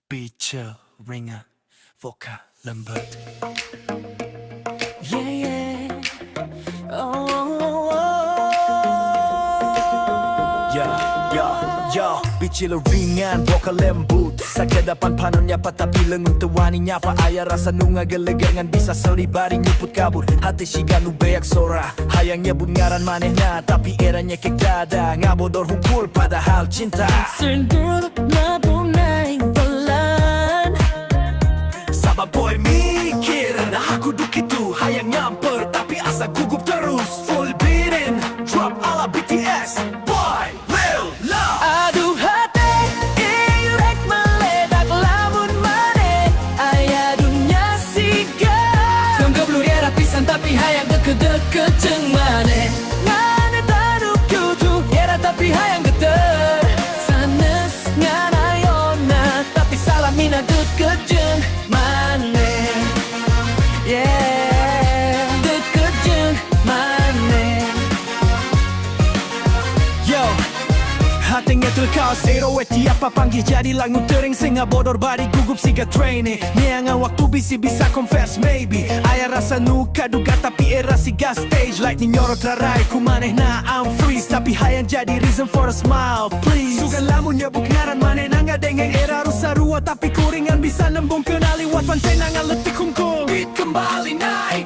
Featuring vokal lembut. Yeah. Oh. Yo, yo, yo. Bicara ringan, vokal lembut. Sakedapan panon nyapa, tapi lengut teu wani nyapa. Aya rasa nu ngageleger ngan bisa seuri bari nyumput kabur. Hate siga nu beak sora, hayang nyebut ngaran manehna, tapi era nyekek dada. Ngabodor hungkul padahal cinta. Sendur mabung naik pelan. Sabab poe mikir, naha kudu kitu. Hayang nyamper tapi asa gugup terus. Full beating, drop ala BTS. Boy, Lil Love. Aduh, hate ieu rek meledak lamun maneh aya dunya siga Film geblur era pisan, tapi hayang deket-deket jeung maneh. Ngan eta nu kitu era, tapi hayang geter. Sanes ngan ayeuna, tapi salamina deket jeung maneh. Yeah, deket jeung maneh. Yo, hate nyetel kaos 808 tiap papanggih jadi langut tering sing ngabodor bari gugup siga trainee. Neangan waktu bisi bisa confess maybe. Aya rasa nu kaduga tapi era siga stage light nyorot rarai ku manehna. I'm freeze, tapi hayang jadi reason for a smile, please. Sugan lamun nyebut ngaran manehna ngadenge era sarua, tapi kuring ngan bisa nembongkeun aliwat pancen ngaletik hungkul. Beat kembali naik.